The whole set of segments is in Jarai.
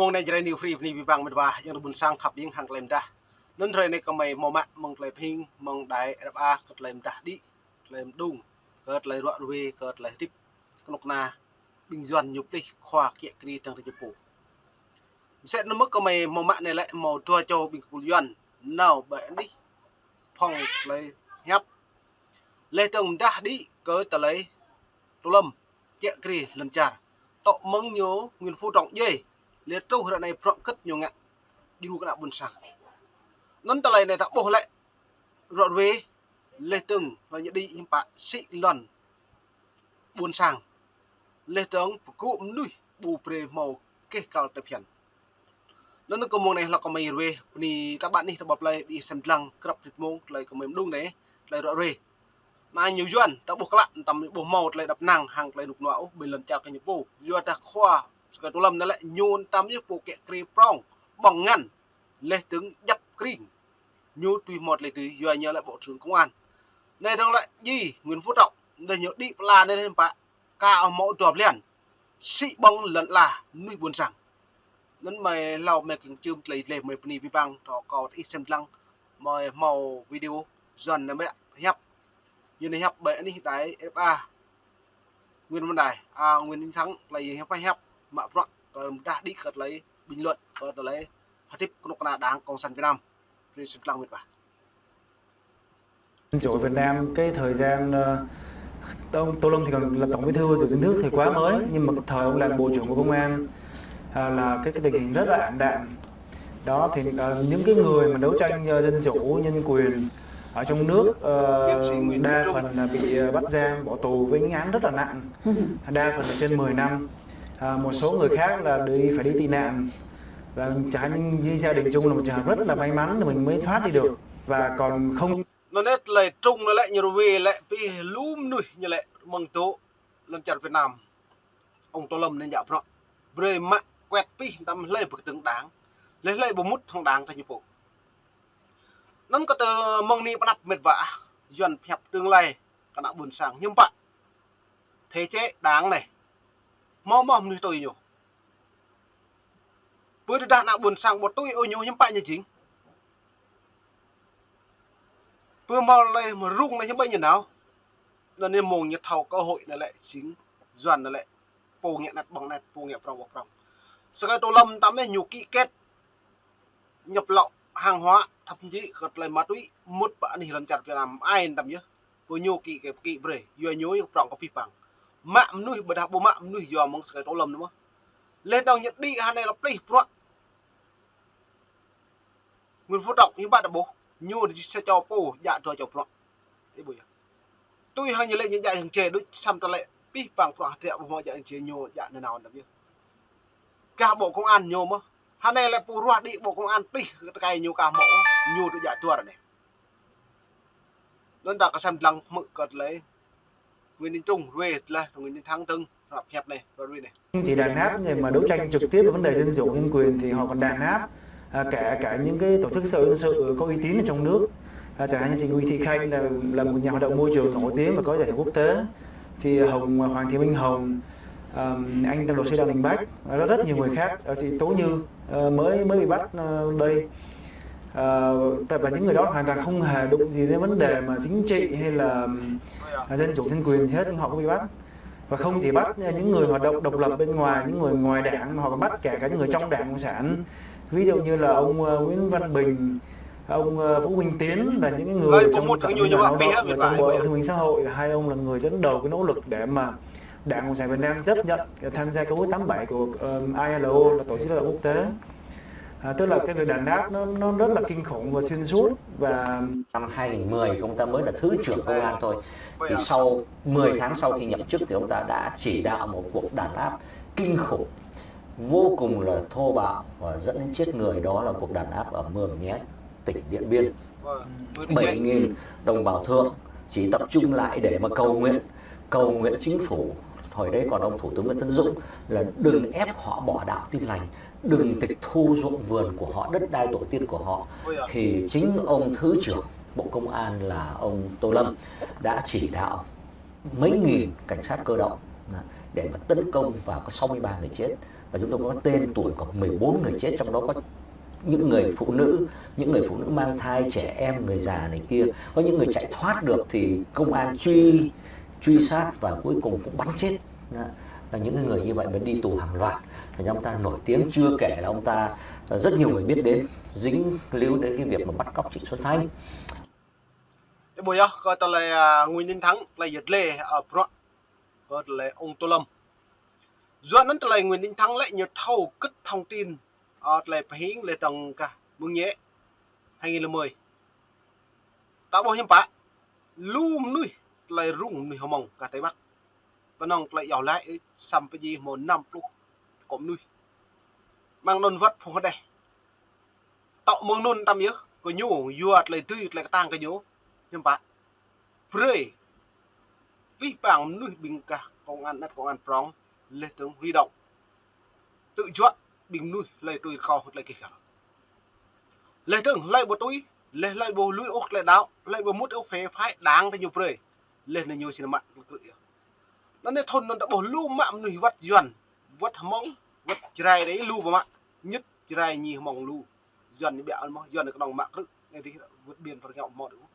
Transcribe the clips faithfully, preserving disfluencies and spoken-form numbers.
Mông anai Jrai New Free bơni abih bang met wa, ayŏng adơi ƀuôn sang khăp hing hăng tơlơi mơdah. Anŭn hrơi anai gơmơi hmâo mă mơ̆ng tơlơi pơhing, mơ̆ng đài R F A kơ tơlơi mơdah đĭ, tơlơi mơđung, kơ tơlơi ruă ruê, kơ tơlơi hơdip kơnuk kơna ƀing Yuan ñu plih khua kiă kriê dơ̆ng tơ ñu pô. Mơsĕ anŭn mơ̆ gơmơi hmâo mă anai lĕ hmâo dua čô ƀing kơpul Yuan nao ƀơi anih phŏng tơlơi hiăp. Laih dơ̆ng mơdah đĭ kơ tơlơi Tô Lâm kiă kriê lŏn čar. Tŏ mơ̆ng ñu Nguyễn Phú Trọng djai, laih truh ră anai bruă hơget ñu ngă djru kơ ană ƀuôn sang. Anŭn tơlơi anai ta ƀuh lĕ ruă ruê, laih dơ̆ng hlơi ñu đĭ hiư̆m pă sĭ lŏn ƀuôn sang. Laih dơ̆ng pơgŭ mơnuih ƀu brơi hmâo keh kăl tơphiăn. Anŭn kơ mông anai hlak kơ mơi ruê, bơni ta ƀă anih ta ƀă plơi, ƀing sem dlăng krăp rit mông, tơlơi kơ mơi mơđung anai, tơlơi ruă ruê. Anai ñu Yuan, ta ƀuh klă, tăm ƀuh hmâo tơlơi đăp năng, hăng tơlơi rơnŭk rơnua ôh, ƀơi lŏn čar kơ ñu pô. Yua dah khua, sơkai Tô Lâm anai lĕ, ñu tăm yơh pô kiă kriê prŏng, ƀơ̆ng ngăn, laih dơ̆ng djăp kring. Ñu tui hmâo tơlơi tui, yua ñu lĕ Bộ trưởng Công an. Anai dơ̆ng lĕ djai Nguyễn Phú Trọng, anai ñu đĭ pơala anai laih hiư̆m pă, ka ôh hmâo dua blan. Sĭ ƀơ̆ng lŏn ala mơnuih ƀuôn sang. Anŭn mơi hlâo mơi kiăng čưm tơlơi dleh mơi bơni abih bang, tơ kâo tơ ih sem dlăng, mơi hmâo video Yuan anai mă hiăp. Ñu anai hiăp ƀơi anih đài R F A. Nguyễn Văn Đài, à, Nguyễn Đình Thắng, tơlơi hiăp hiăp, mă bruă, kơ mơdah đĭ kơ tơlơi bình luận, kơ tơlơi hơdip kơnuk kơna Đảng Cộng sản Việt Nam. Ri sem dlăng met wa. Dân chủ Việt Nam cái thời gian, ờ, Tổng, Tô Lâm thì còn là Tổng Bí thư giữ kiến thức thì quá mới, nhưng mà cái thời ông làm Bộ trưởng Bộ Công an, à, là cái, cái tình hình rất là ảm đạm. Đó thì, ờ, những cái người mà đấu tranh, ờ, dân chủ, nhân quyền ở trong nước, ờ, đa phần là bị, ờ, bắt giam, bỏ tù với những án rất là nặng, đa phần là trên mười năm. À, một số người khác là đi, phải đi tị nạn. Và chẳng hạn như gia đình Trung là một trường hợp rất là may mắn là mình mới thoát đi được. Và còn không Anŭn anai tơlơi Trung anai lĕ ñu ruê lĕ pih lu mơnuih ñu lĕ mơ̆ng tơ lŏn čar Việt Nam. Ông Tô Lâm anai djă bruă. Brơi mă kuet pih tăm hlơi ƀu kơtơ̆ng Đảng. Laih hlơi ƀu mŭt hăng Đảng tơ ñu pô. Anŭn kơ tơ mơ̆ng anai pơ anăp met wa, Yuan pơhiăp tương lai kơ ană ƀuôn sang hiư̆m pă. Thể chế Đảng anai. Hmâo mơ̆ mơnuih tui ñu. Pơ tơdah ană ƀuôn sang ƀu tui ôh ñu hiư̆m pă ñu jing. Pơ hmâo tơlơi mơrŭng anai hiư̆m pă ñu nao. Anŭn anai mông ñu thâo cơ hội anai lĕ jing Yuan anai lĕ. Pô ngă anet ƀơ̆ng anet, pô ngă prŏng ƀơ̆ng prŏng. Sơkai Tô Lâm tăm anai ñu ký kết nhập lậu hàng hóa, thậm chí kơ tơlơi ma túy, mŭt pơ anih lŏn čar Việt Nam, ai tăm yơh. Pô ñu ký, ký, ký brơi, yua ñu yơh prŏng kơ abih bang. Mă mơnuih ƀôdah ƀu mă mơnuih yua mơ̆ng sơkai Tô Lâm anai mơ̆. Laih dơ̆ng ñu đĭ hơnai lĕ plih bruă. Nguyễn Phú Trọng hiư̆m pă ta ƀuh, ñu đĭ sa čô pô djă dua čô bruă. Ih ƀuh yơh. Tui hăng ñu lĕ ñu djă hăng čê đôč samơ̆ tơlơi abih bang bruă hơdră ƀu hmâo djă hăng čê ñu djă nanao tăm yơh. Kah Bộ Công an ñu mơ̆. Hơnai lĕ pô ruah đĭ Bộ Công an plih tơkai ñu ka hmâo, ñu tŭ djă dua ră anai. Anŭn ta kơ sem dlăng hmư̆ kơ tơlơi Nguyễn Đình Trung ruê tơlơi Nguyễn Đình Thắng dơ̆ng ră hiăp anai, ră ruê anai. Chỉ đàn áp người mà đấu tranh trực tiếp với vấn đề dân chủ, nhân quyền thì họ còn đàn áp, à, cả, cả những cái tổ chức xã hội dân sự có uy tín ở trong nước. À, chẳng hạn như chị Nguyễn Thị Khanh là, là một nhà hoạt động môi trường nổi tiếng và có giải thưởng quốc tế. Chị Hồng, Hoàng Thị Minh Hồng, ờm, anh luật sư Đặng Đình Bách, à, rất, rất nhiều người khác. À, chị Tố Như, ờ, mới, mới bị bắt, ờ, đây. Ờ, tại, và những người đó hoàn toàn không hề đụng gì đến vấn đề mà chính trị hay là, à, dân chủ nhân quyền gì hết, nhưng họ cũng bị bắt. Và không chỉ bắt những người hoạt động độc lập bên ngoài, những người ngoài đảng, mà họ còn bắt cả, cả những người trong Đảng Cộng sản. Ví dụ như là ông, ờ, Nguyễn Văn Bình, ông, ờ, Vũ Minh Tiến là những cái người trong Đảng Cộng sản lao động và trong Bộ Lao động Thương binh Xã hội, là hai ông là người dẫn đầu cái nỗ lực để mà Đảng Cộng sản Việt Nam chấp nhận tham gia Công ước tám bảy của, ờ, I L O, là Tổ chức Lao động Quốc tế. À, tức là cái việc đàn áp nó, nó rất là kinh khủng và xuyên suốt và Năm hai nghìn mười, ông ta mới là Thứ trưởng Công an thôi. Thì sau mười tháng sau khi nhậm chức thì ông ta đã chỉ đạo một cuộc đàn áp kinh khủng, vô cùng là thô bạo và dẫn đến chết người, đó là cuộc đàn áp ở Mường Nhé, tỉnh Điện Biên. Bảy nghìn đồng bào thượng chỉ tập trung lại để mà cầu nguyện, cầu nguyện chính phủ, hồi đấy còn ông Thủ tướng Nguyễn Tấn Dũng, là đừng ép họ bỏ đạo Tin Lành, đừng tịch thu ruộng vườn của họ, đất đai tổ tiên của họ. Thì chính ông Thứ trưởng Bộ Công an là ông Tô Lâm đã chỉ đạo mấy nghìn cảnh sát cơ động để mà tấn công vào, có sáu mươi ba người chết Và chúng tôi có tên tuổi của mười bốn người chết, trong đó có những người phụ nữ, những người phụ nữ mang thai, trẻ em, người già này kia. Có những người chạy thoát được thì công an truy truy sát và cuối cùng cũng bắn chết. Đó, là những người như vậy mà đi tù hàng loạt. Thành ra ông ta nổi tiếng, chưa kể là ông ta, ờ, rất nhiều người biết đến, dính líu đến cái việc mà bắt cóc Trịnh Xuân Thanh. Ơ, ƀuh yơh, kơ tơlơi, a, Nguyễn Đình Thắng, tơlơi yơh lĕ, a, bruă, kơ tơlơi ông Tô Lâm. Yua anŭn tơlơi Nguyễn Đình Thắng lĕ ñu thâo kơ̆t thông tin, a, tơlơi pơhing lĕ tơ̆ng kah mơ̆ng ñĕ, hai nghìn lẻ mười. Ta ƀuh hiư̆m pă, lu mơnuih tơlơi rŭng mơnuih Hmông kah Tây Bắc. Pơnong tơlơi yua lĕ, samơ̆ pơjing hmâo năm pluh kơ mơnuih. Mơ̆ng anŭn wơ̆t phung hơđeh. Tŏ mơ̆ng anŭn tăm yơh, kơ ñu, yua tơlơi tui, tơlơi kơtang kơ ñu, hiư̆m pă. Brơi abih bang mơnuih ƀing gah công an, anet công an prŏng, lĕ tơ̆ng huy động. Tơjuă ƀing mơnuih hlơi tui rơkâo tơlơi kih kăl. Lĕ tơ̆ng hlơi ƀu tui, lĕ hlơi ƀu lui ôh tơlơi đaŏ, hlơi ƀu mŭt ôh phe phái đảng tơ ñu brơi. Lĕ anŭn ñu sĭt mă krư̆ yơh. Anŭn anai thŭn anŭn ta ƀuh lu mă mơnuih wơ̆t Yuan, wơ̆t Hmông, wơ̆t Jrai đơi lu ƀu mă, ñŭt Jrai ñi Hmông lu. Yuan ñu ƀiă mơ̆n, Yuan ñu kơnơ̆ng mă krư̆, anai dih wơ̆t ƀiên pơrơngiao hmâo đơi ôh.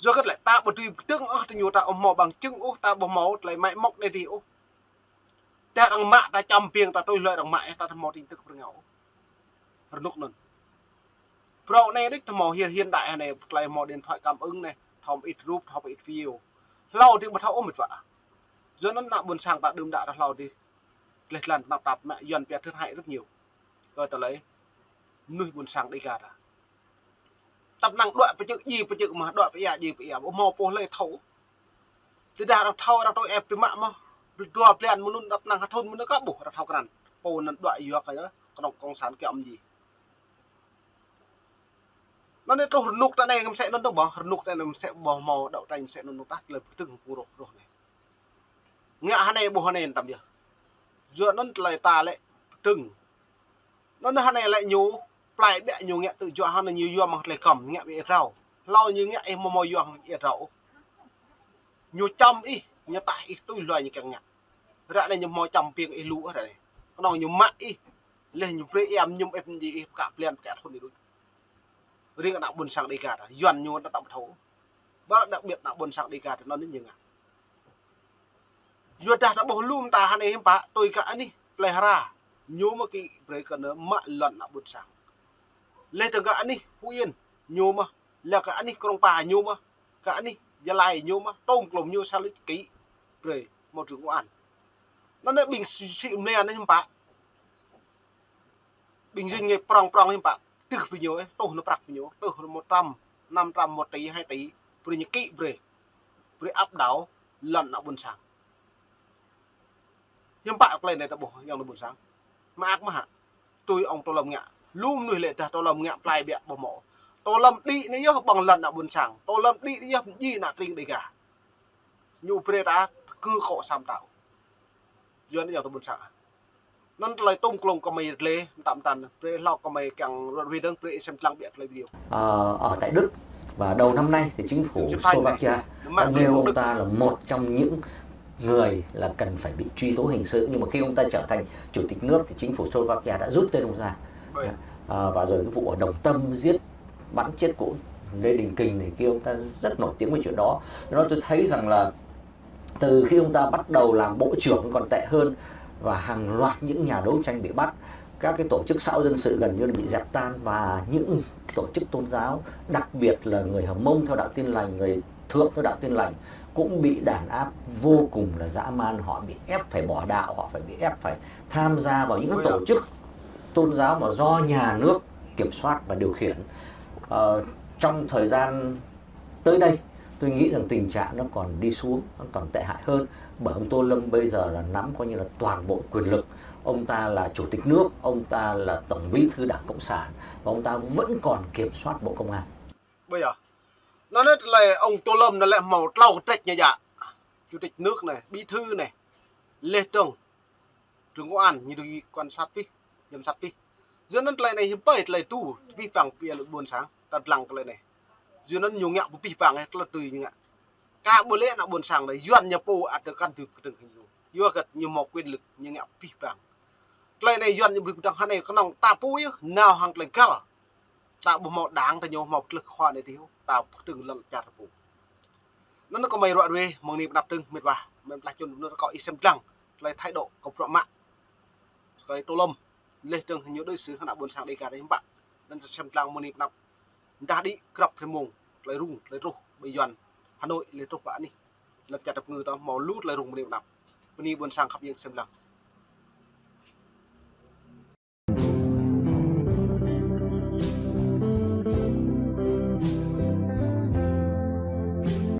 Yua kơ tơlơi ta ƀu tui pơdơ̆ng ôh, tơ ñu ta ƀu hmâo bằng chứng ôh, ta ƀu hmâo tơlơi mă mŏk anai dih ôh. Tơdah arăng mă ta čăm ƀing ta tui hlơi arăng mă, ta ƀu hmâo tin tức pơrơngiao ôh. Rơnŭk anŭn. Phrâo anai đôč ta hmâo hiện, hiện đại anai, tơlơi hmâo điện thoại cảm ứng anai, thâo mă ĭt rup, thâo mă ĭt video. Hlâo dih ƀu thâo ôh mĕt wa. Yua anŭn ană ƀôn sang ta đưm đă ta hlâo dih. Tơlơi tơlan tơnap tap mă Yuan pia thiệt hại rất nhiều. Kơ tơlơi mơnuih ƀôn sang Đêga ta. Tăp năng đuaĭ pơčư̆ djai pơčư̆ mơ̆, đuaĭ pơia djai pơia, ƀu hmâo pô hlơi thâo. Tơdah arăng thâo, arăng tui ĕp pơmă mơ̆, dua blan mơ̆ng anŭn, tăp năng ha thŭn mơ̆ng anŭn kơ ƀuh, arăng thâo krăn. Pô anŭn đuaĭ yua kơ kơnơ̆ng cộng sản kiăng mơ̆n djai. Anŭn anai truh rơnŭk ta anai ngă mơsĕ anŭn tơ ƀuh, rơnŭk ta anai mơsĕ ƀuh hmâo đấu tranh mơsĕ anŭn ta tơlơi pơkơdơ̆ng pơrôh rôh anai. Ngă hơnai ƀuh hơnai tăm yơh. Yua anŭn tơlơi ta lĕ pơkơdơ̆ng. Anŭn hơnai lĕ ñu, plai ƀiă ñu ngă tơjuă hơnai ñu yua mơ̆ng tơlơi kăm, ngă ƀiă ia drao. Hlâo ñu ngă ih hmâo hmâo yua ia drao ôh. Ñu čăm ih, ñu tah ih tui hloi ñu kiăng ngă. Ră anai ñu hmâo čăm ƀing ih lu ră anai. Kơnơ̆ng ñu mă ih, lĕ ñu brơi iam ñum ih pơjing ih pơkă blan pơkă thŭn ih đôč. Riêng ană ƀôn sang Đêga ta, Yuan ñu ta tăm thâo. Ƀă đặc biệt ană ƀôn sang Đêga ta anŭn ñu ngă. Yua dah ta ƀuh lu mơta hơnai hiư̆m pă, tui kơ anih Plei Hra, ñu mơ̆ kĭ brơi kơ anŭn mă lŏn ană ƀôn sang. Lĕ tơ̆ng kơ anih Phú Yên, ñu mơ̆, lĕ kơ anih Krông Pa, ñu mơ̆, kơ anih Gia Lai, ñu mơ̆, tôm klôm ñu sa lĕ kĭ brơi mơ̆ trưởng công an. Anŭn anai ƀing sĭ, sĭ mơnia anai hiư̆m pă. Ƀing djuai ania prŏng prŏng hiư̆m pă, tưh brơi ñu, ơ, tuh anŭn prăk brơi ñu, tuh anŭn một trăm, năm trăm, một tỷ, hai tỷ, brơi ñu kĭ brơi. Brơi áp đảo lŏn ană ƀôn sang. Hiư̆m pă tơlơi anai ta ƀuh, ayŏng adơi ƀôn sang. Mơak mơ̆ hă. Tui ông Tô Lâm ngă. Lu mơnuih lĕ tah Tô Lâm ngă plai ƀiă ƀu hmâo. Tô Lâm đĭ anai yơh ƀơ̆ng lŏn ană ƀôn sang. Tô Lâm đĭ anai yơh pơjing ană tring Đêga. Ñu brơi ta kơ kŏ sam tao. Yua anŭn ayŏng adơi ƀôn sang. Anŭn tơlơi tôm klôm kơmơi rơlê, mơtam mơtam, brơi hlâo kơmơi kiăng ruai dơ̆ng, brơi sem lăng ƀiă tơlơi video. Ờ, ở tại Đức, và đầu năm nay thì chính phủ Slovakia đã nêu ông ta là một trong những người là cần phải bị truy tố hình sự, nhưng mà khi ông ta trở thành chủ tịch nước thì chính phủ Slovakia đã rút tên ông ra. Ờ, và rồi cái vụ ở Đồng Tâm giết, bắn chết cô Lê Đình Kỳnh này kia, ông ta rất nổi tiếng với chuyện đó. Do đó tôi thấy rằng là từ khi ông ta bắt đầu làm bộ trưởng còn tệ hơn, và hàng loạt những nhà đấu tranh bị bắt, các cái tổ chức xã hội dân sự gần như là bị dập tan, và những tổ chức tôn giáo, đặc biệt là người Hmông theo đạo Tin Lành, người Thượng theo đạo Tin Lành cũng bị đàn áp vô cùng là dã man, họ bị ép phải bỏ đạo, họ phải bị ép phải tham gia vào những tổ chức tôn giáo mà do nhà nước kiểm soát và điều khiển. Ờ, trong thời gian tới đây, tôi nghĩ rằng tình trạng nó còn đi xuống, nó còn tệ hại hơn, bởi ông Tô Lâm bây giờ là nắm coi như là toàn bộ quyền lực. Ông ta là chủ tịch nước, ông ta là tổng bí thư Đảng Cộng sản, và ông ta vẫn còn kiểm soát Bộ Công an. Bây giờ, anŭn anai tơlơi ông Tô Lâm anŭn lĕ hmâo tlâo kơtrĕč ñu djă. Chủ tịch nước anai, bí thư anai, lĕ tơ̆ng trưởng công an, ñu dưi quan sát pih, giám sát pih. Yua anŭn tơlơi anai hiư̆m pă tơlơi tŭ, abih bang pia lĕ ƀôn sang, ta lăng tơlơi anai. Yua anŭn ñu ngă abih bang, ơ, tơlơi tui ñu ngă. Kơ ƀu lĕ ană ƀôn sang anai, Yuan ñu pô ăt kăn dưi pơkơdơ̆ng hăng ñu. Yua kơ ñu hmâo quyền lực, ñu ngă abih bang. Tơlơi anai Yuan ñu brơi kơdơ̆ng hơnai kơnơ̆ng ta pô yơh, nao hăng tơlơi găl. Ta ƀu hmâo đảng ta ñu hmâo pơtlưh khua anai tih, ta pơtưng lŏn čar ta pô. Anŭn kơmơi ruă ruê mơ̆ng anai pơ anăp dơ̆ng mĕt wa, mĕt wa čun mơnơ̆r kâo ih sem lăng, tơlơi thái độ kơ bruă mă. Kơ ih tô lŏm, leh dơ̆ng ñu đối xử hăng ană ƀôn sang Dega tih hiư̆m pă. Anŭn sem lăng mơ̆ng anai pơ anăp. Dah đĭ grăp rơmông, tơlơi rŭng, tơlơi truh, ƀơi Yuan, Hà Nội, leh truh pơ anih. Lŏn čar ta pơngư ta hmâo lu tơlơi rŭng mơ̆ng anai pơ anăp. Bơni ƀôn sang khăp yang sem lăng.